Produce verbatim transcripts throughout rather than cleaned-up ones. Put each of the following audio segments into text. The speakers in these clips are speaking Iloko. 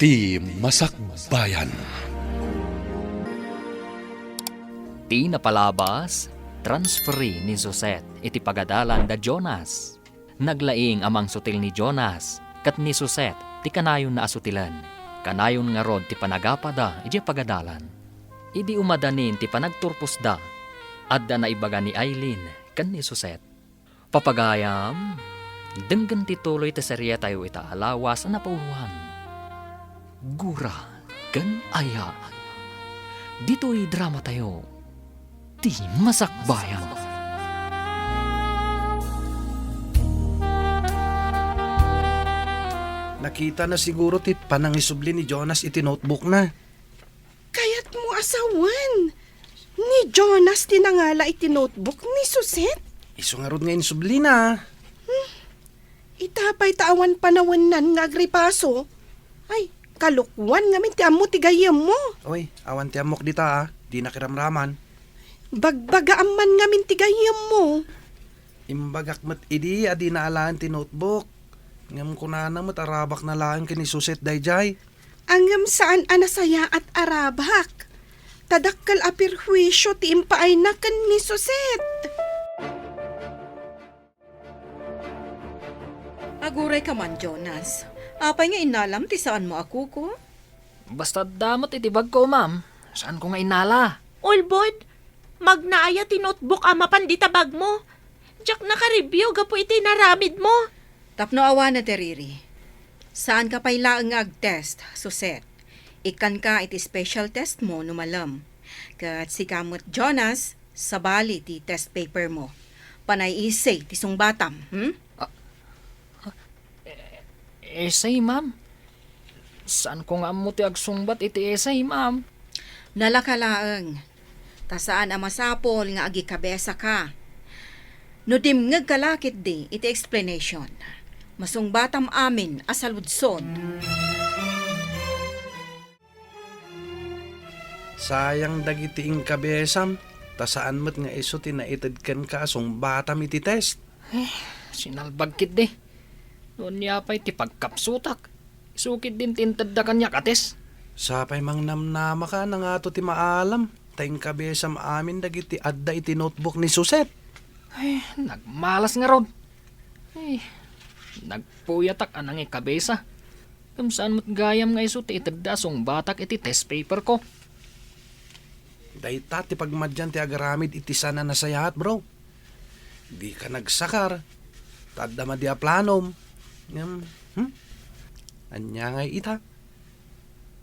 Ti Masakbayan. Ti napalabas, transferi ni Suset iti pagadalan da Jonas. Naglaing a mangsutil ni Jonas ket ni Suset ti kanayonna a sutilen. Kanayon ngarud ti panagapada idiay pagadalan. Idi umadanin ti panagturposda, adda naibaga ni Aileen ken ni Suset. Papagayam, denggen ti tuloy ti serietayo ita a lawas a napauluan. Gura ken Aya. Ditoy dramatayo, Ti Masakbayan. Nakitana siguro ti panangisubli ni Jonas iti notebookna. Kayatmo a sawen, ni Jonas ti nangala iti notebook ni Suset? Isu ngarud nga insublina. Ita pay ta awan panawennan nga agripaso. Ay, kalokuan ngamin ti ammo ti gayyemmo. Oy, awan ti ammok dita, a. Dina kiramraman. Bagbagaam man ngamin ti gayyemmo. Imbagak met idi a dina alaen ti notebook. Ngem kunana met a rabakna laeng ken ni Suset daydiay. Ngem saan a nasayaat a rabak. Ta dakkel a perhuisio ti impaayna ken ni Suset. Aguray ka man, Jonas. Apay nga innalam ti saanmo a kuko? Basta adda met iti bagko, ma'am. Saanko nga innala. Ulbod, magna aya ti notebook a mapan dita bagmo? Diak naka-review gapu iti inaramidmo. Tapno awan a, Teriri. Saanka pay laeng nga agtest, Suset. Ikkanka iti special test mo no malem. Ket sika met, Jonas, sabali ti test paper mo. Panay essay ti sungbatam, hmm? Ah, ah, e-, essay, ma'am? Saanko nga ammo ti agsungbat iti essay, ma'am. Nalaka laeng. Ta saan a masapul nga agikabesaka. No dimngegka la ketdi iti explanation, masungbatam amin a saludsod. Sayang dagiti inkabesam, ta saan met nga isu ti naited kenka a sungbatam iti test. Eh, sinalbag ketdi. No ania pay ti pagkapsutak, isu ketdin ti intedda kaniak a test. Sapay mangnamnamaka a nangato ti maalam, ta inkabesam amin dagiti adda iti notebook ni Suset. Ay, nagmalas ngarud. Ay, nagpuyatak a nangikabesa. Ngem saan met gayam nga isu ti itedda a sungbatak iti test paper ko. Dayta ti pagmadian ti agaramid iti saan a nasayaat, bro. Dika nagsakar, ta adda madi a planom. Ngem, hmm? Ania ngay ita?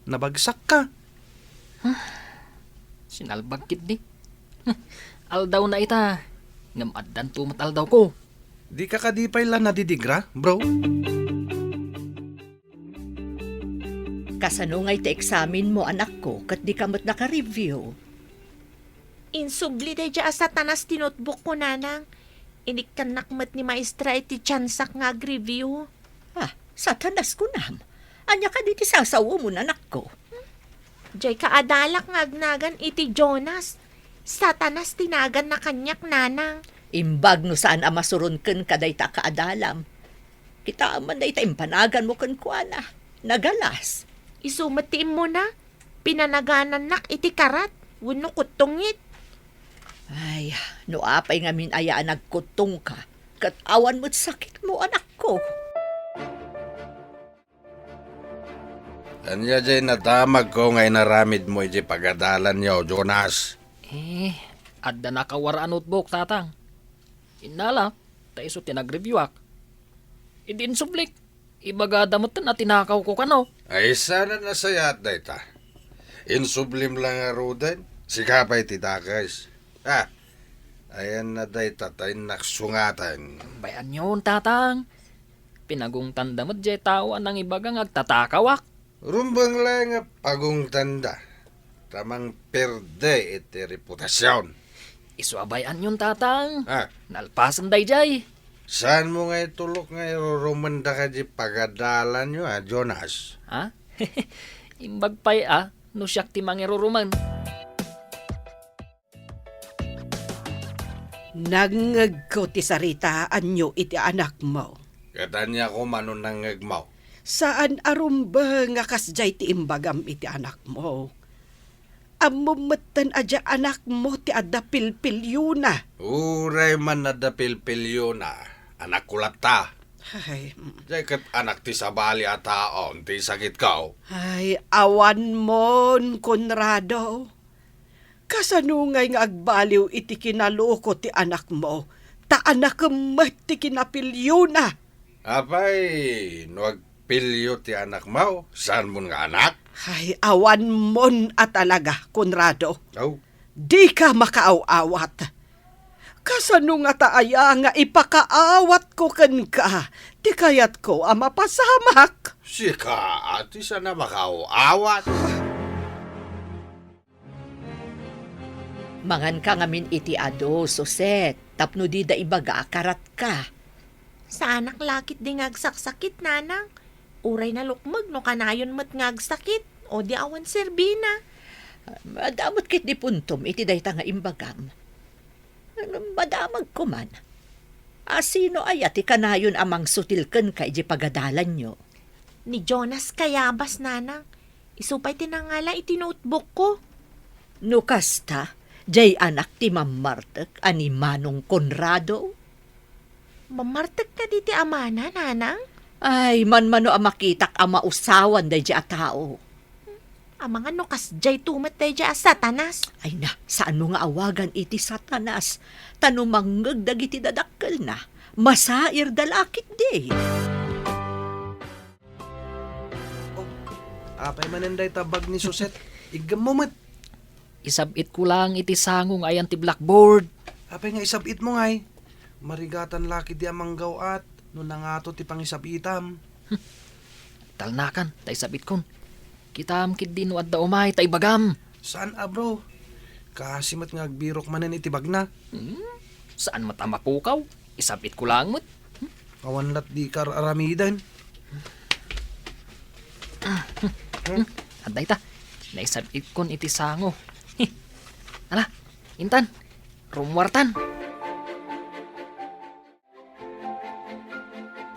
Nabagsakka. Sinalbag ketdi. Aldawna ita, ngem addanto met aldawko. Dika kadi pay la nadidigra, bro? Kasano ngay ti eksamenmo, anakko, ket dika met naka-review? Insubli daydiay a Satanas ti notebookko, nanang. Inikkannak met ni maestra iti tiansak nga ag-review. Ah, Satanas kunam? Ania kadi ti sasawem, anakko? Diay kaadalak nga agnagan iti Jonas. Satanas ti naganna kaniak, nanang. Imbag no saan a masuron kenka dayta a kaadalam. Kitaem man dayta impanaganmo kenkuana. Nagalas. Isu met ti immuna. Pinanaganannak iti karat wenno kuttongit. Ay, no apay ngamin aya a nagkuttongka, ket awan met sakitmo, anakko. Ania diay nadamagko nga inaramidmo iti pagadalanyo, Jonas? Eh, adda nakawar a notebook, Tatang. Innala, ta isu ti nag-reviewak. Idi insublik, ibagada metten a tinakawko kano. Ay, saan a nasayaat dayta. Insublim la ngaruden, sika pay ti dakes. Ah, ayanna dayta ta innak sungaten. Bay-anyon, Tatang. Pinagungtanda met diay tao a nangibaga nga agtatakawak. Rumbeng laeng a pagungtanda, ta mangperde iti reputasion. Isu a bay-anyon, Tatang. Ah. Nalpasen daydiay. Saanmo nga itulok nga irurumenda kadi pagadalanyo, a, Jonas? Ha? Imbag pay, a, no siak ti mangirurumen. Nangngegko ti saritaanyo iti anakmo. Ket ania koma no nangngegmo? Saan a rumbeng a kasdiay ti imbagam iti anakmo. Ammom metten a diay anakmo ti adda pilpiliona. Uray man adda pilpiliona, anakko latta. Ay, mm. Diay ket anak ti sabali a taon ti sakitko. Ay, awanmon, Conrado. Kasano ngay nga agbaliw iti kinaloko ti anakmo, ta anakem met ti kinapiliona? Apay, no agpilio ti anakmo, saanmon nga anak? Ay, awanmon a talaga, Conrado. Aw. Dika makaaw-awat. Kasano ngata aya nga ipakaawatko kenka ti kayatko a mapasamak? Sika a ti saan a makaaw-awat. Manganka ngamin iti adu, Suset, tapno dida ibaga a karatka. Saanak la ketdi nga agsaksakit, Nanang. Uray nalukmeg no kanayon met nga agsakit, o di awan serbina. Adda met ketdi puntom iti dayta nga imbagam. Madamag koman. A, sino aya ti kanayon a mangsutil kenka idiay pagadalanyo? Ni Jonas Cayabas, Nanang. Isu pay ti nangala iti notebookko. No kasta, diay anak ti mammartek a ni Manong Conrado? Mammartek kadi ti amana, Nanang? Ay, manmano a makitak a mausawan daydiay a tao. Amangan no kasdiay to met daydiay a Satanas. Ay na, saanmo nga awagan iti Satanas. Ta no mangngeg dagiti dadakkelna, masairda la ketdi. Oh, apay manen dayta bag ni Suset? Iggemmo met. Isab-itko lang iti sango nga ayan ti blackboard. Apay nga isab-itmo ngay? Marigatan la ketdi a manggaw-at no nangato ti pangisab-itam. Talnakan, ta isab-itkon. Kitaem ketdi no adda umay, ta ibagam. Saan a, bro? Kaasi met nga agbirok manen iti bagna. Hmm? Saan met a mapukaw? Isab-itko lang met. Awan lat dika ar-aramiden. Adda ita, naisab-itkon iti sango. Ala, intan, rummuartan.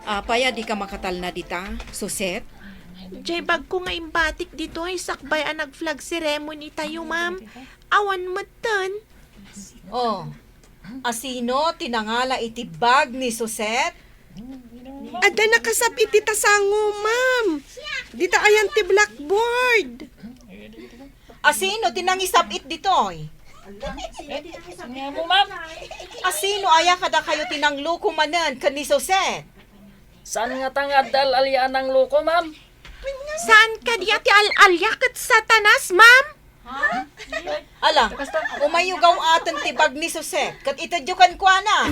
Apay a dika makatalna dita, Suset? Diay bagko nga imbatik ditoy sakbay a nag-flag ceremony tayo, ma'am. Awan metten. Oh, asino ti nangala iti bag ni Suset? Adda nakasab-it dita sango, ma'am. Dita ayan ti blackboard. Asino ti nangisab-it ditoy? Nga mo, ma'am. Asino aya kadakayo ti nangloko manen ken ni Suset? Saan ngata nga adda al-alia a nangloko, ma'am? Saan kadi a ti al-alia ket Satanas, ma'am? Ala, umayyo gaw-aten ti bag ni Suset, ket itedyo kenkuana.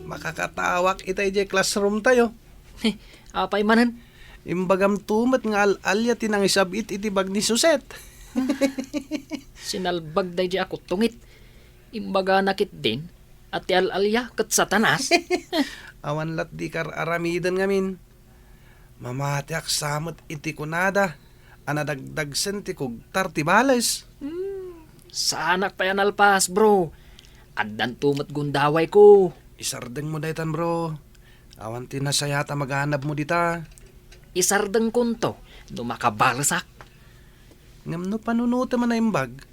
Makakatawak itay diay classroom tayo. Apay manen? Imbagam to met nga al-alia ti nangisab-it iti bag ni Suset. Sinalbag daydiay a kuttongit. Imbagana ketdin a ti al-alia ket Satanas. Awan lat dika ar-aramiden ngamin. Mamatiak sa met iti kunada a nadagdagsen ti kugtar ti bales. Hmm, saanak pay a nalpas, bro. Addanto met gundawayko. Isardengmo daytan, bro. Awan ti nasayaat a maganabmo dita. Isardengkonto no makabalesak. Ngem no panunotem a naimbag,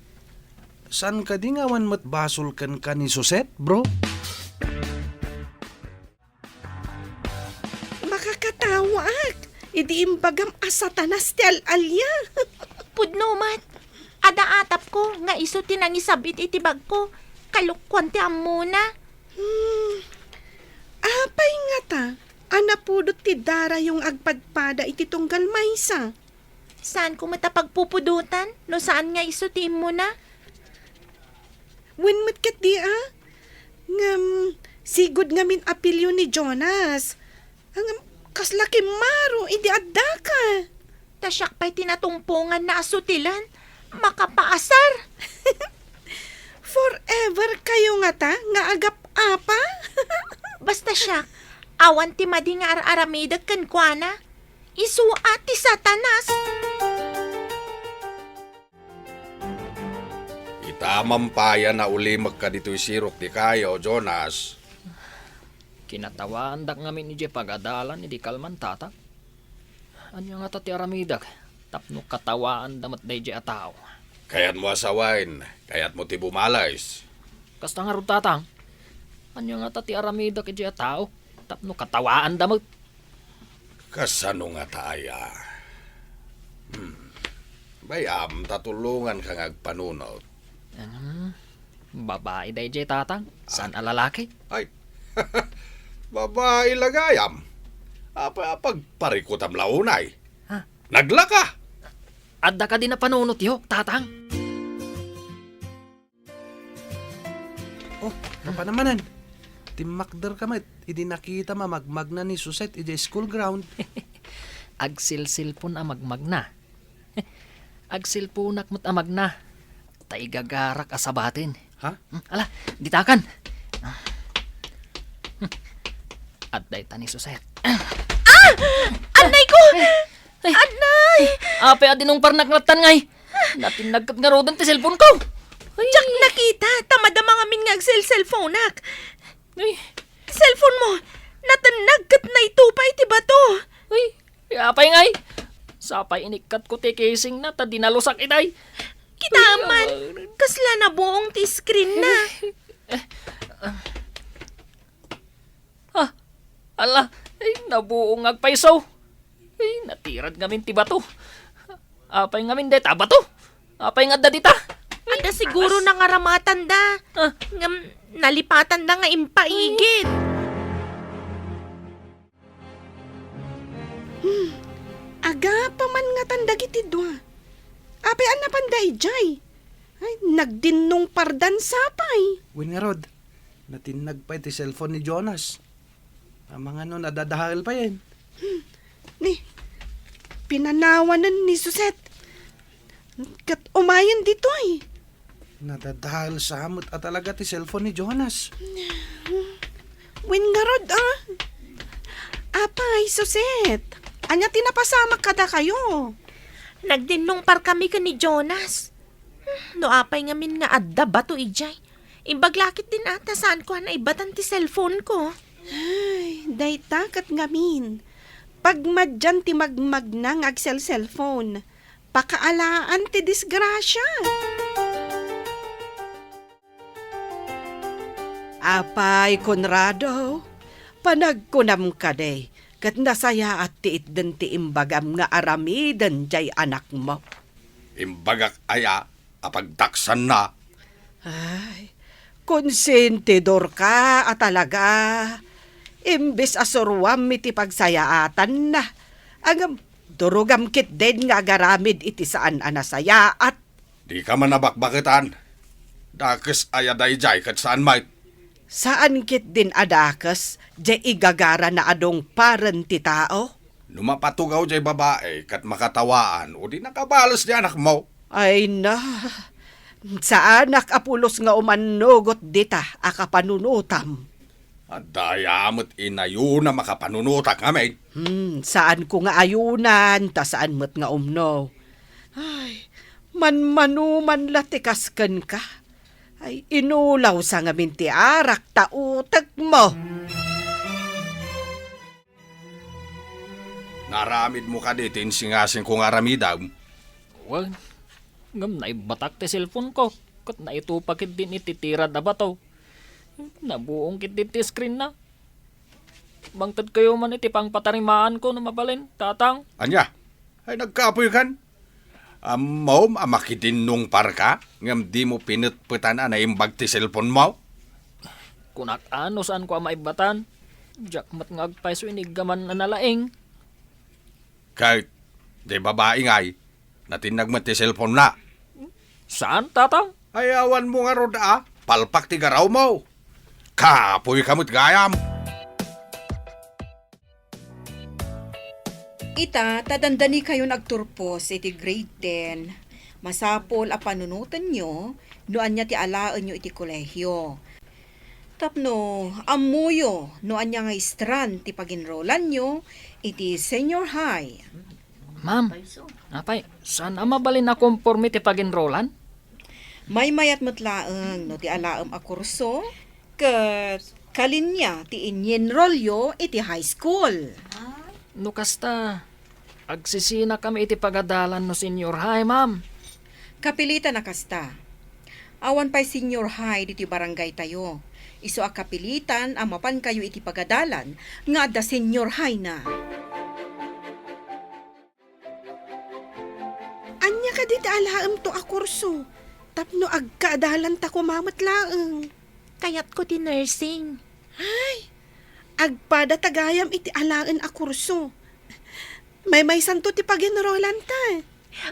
saan kadi nga awan met basol kenka ni Suset, bro? Makakatawaak idi imbagam a Satanas ti al-alia. Pudno met. Adda atapko nga isu ti nangisab-it iti bagko. Kalokuan ti ammona. Hmm. Apay ngata a napudot ti darayo nga agpadpada iti tunggal maysa? Saanko met a pagpupudotan no saan nga isu ti immuna? Wen met ketdi a? Ngem, sigud ngamin a pilio ni Jonas. Ngem, kasla kimmaro idi addaka. Ta siak pay ti natumponganna a sutilen, makapaasar. Forever kayo ngata nga agap-apa? Basta siak, awan ti madi nga ar-aramidek kenkuana. Isu a ti Satanas. Ita mampayan a ulimek kaditoy sirok ti kayo, Jonas. Kinatawaandak ngamin idiay pagadalan idi kalman, Tatang. Ania ngata ti aramidek tapno katawaanda met daydiay a tao? Kayatmo a sawen, kayatmo ti bumales. Kasta ngarud, Tatang. Ania ngata ti aramidek idiay a tao tapno katawaanda met? Kasano ngata aya? Hmm. Bay-am ta tulonganka nga agpanunot. Hmm. Babai daydiay, Tatang. Saan a lalaki? Ay, babai la gayam. Apa, pagparikutam la unay? Ha? Naglaka! Adda kadi napanunotyo, Tatang? Oh, napanamanan. Timmakder ka met idi nakitam a magmagna ni Suset idiay school ground. Agsilsilpon a magmagna. Agsilponak met a magna. Ta igagarak a sabaten. Ha? Hmm, ala, ditakan. Hmm. Adda ita ni Suset. Ah! Annay ko! Ay. Annay! Apay a dinungparnak lattan ngay? Natinnag ket ngaruden ti cellphone ko. Ay. Diak nakita, ta madama ngamin nga agselselphonak. Ay. Cellphone mo, natennag ket naitupa iti bato. Ay, apay ngay? Sapay inikkat ko ti casing na, ta dinalusak itay. Kita man, kasla nabuong ti screen na. Ah, ala, ay, nabuong agpayso. Ay, natirad ngamin ti bato. Apay ngamin deta bato? Apay nga adda dita? Adda siguro nangaramatan da. Ah. Ngem nalipatan da nga impaigid. Hmm, agapa man ngatan dagiti dua. Apay a napanda idiay? Ay, nagdinnungpardan sapay. Wen ngarud, natinnag pay ti cellphone ni Jonas. Amangan no nadadael payen. Hmm, ni, pinanawanen ni Suset. Ket umayen ditoy. Nadadael sa met a talaga ti cellphone ni Jonas. Wen ngarud, ah. Apay, Suset, ania ti napasamak kadakayo? Nagdinnungparkami ken ni Jonas. Hmm, no apay ngamin nga adda bato idiay, imbag la ketdin a ta saanko a naibatan ti cellphone ko. Ay, dayta ket ngamin. Pagmadian ti magmagna nga agselselpon. Pakaalaan ti disgrasia. Apay, Conrado, panagkunam kadi, ket nasayaat ti itden ti imbagam nga aramiden diay anakmo. Imbagak aya a pagdaksanna? Ay, konsentidorka a talaga. Imbes a suroam iti pagsayaatanna, ngem durogam ketdin nga agaramid iti saan a nasayaat. Dika man a bakbaketan. Dakes aya daydiay ket saan met? Saan ketdin a dakes diay igagarana a dungparen ti tao? No mapatugaw diay babai ket makatawaan, o di nakabales diay anakmo. Ay na, saanak a pulos nga umannugot dita a kapanunotam. Adda aya met inayonam a kapanunotak ngamin? Hmm, saanko nga ayonan, ta saan met nga umno. Ay, manmanuman la ti kas kenka. Ay, inulawsa ngamin ti arak ta utekmo. Naaramidmo kadi ti insingasingko nga aramidem? Wen, ngem naibbatak ti cellphone ko, ket naitupa ketdin iti tirad a bato. Nabuong ketdin ti screen na. Mangtedkayo man iti pangpatarimaanko no mabalin, Tatang. Ania? Ay, nagkapoykan? Ammom a makidinnungparka, ngem dimo pinetpetan a naimbag ti cellphone mo? Kunak a no saanko a maibbatan. Diak met nga agpayso iniggaman a nalaing. Ket diay babai ngay, natinnag met ti cellphone na. Saan, Tatang? Ay, awan mo ngarud a, palpak ti garaw mo. Kapoy ka met gayam. Ita, ta dandanikayon agturpos iti grade ten, masapul a panunotenyo no ania ti alaenyo iti kolehio. Tapno ammoyo no ania nga istran ti pagenrolanyo iti senior high. Ma'am, apay, saan a mabalin a komporme ti pagenrolan? Maymayat met laeng no ti alaem a kurso ket Kalinya ti inyenrolyo iti high school. No kasta, agsisinakami iti pagadalan no senior high, ma'am. Kapilitan a kasta. Awan pay senior high ditoy barangay tayo. Isu a kapilitan a mapankayo iti pagadalan nga adda senior high na. Ania kadi ti alaemto a kurso? Tapno agkaadalanta koma met laeng. Kayatko ti nursing. Ay, agpada ta gayam iti alaen a kurso. Maymaysanto ti pagenrolanta.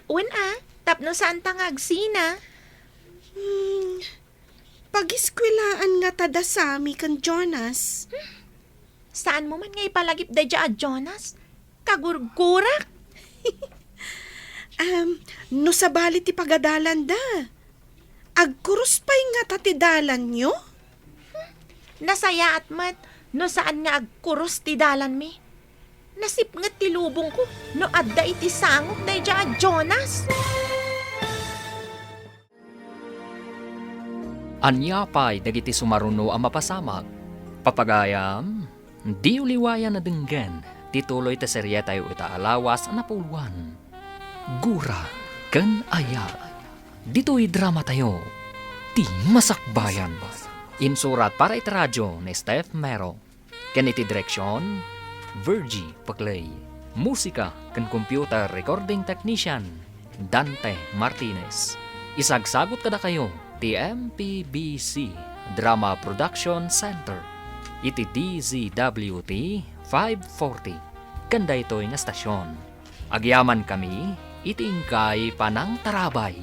Wen a, tapno saanta nga agsina. Hmm, pagiskuelaan ngata da Sammy ken Jonas. Saanmo man nga ipalagip daydiay a Jonas? Kagurgurak! Am, no sabali ti pagadalanda, agkurus pay ngata ti dalanyo? Nasayaat met no saan nga agkurus ti dalanmi. Nasipnget ti lubongko no adda iti sangok daydiay a Jonas. Ania pay dagiti sumaruno a mapasamak? Papagayam, diyo liwayan a denggen ti tuloy ti serietayo ita a lawas a napuloan, Gura ken Aya. Ditoy dramatayo, Ti Masakbayan. Insurat para iti radio ni Steph Mero. Ken iti direksion, Virgie Paclay. Musika ken computer recording technician, Dante Martinez. Isagsagut kadakayo ti M P B C Drama Production Center iti D Z W T five forty. Ken daytoy nga stasyon, agyamankami iti inkay panangtarabay.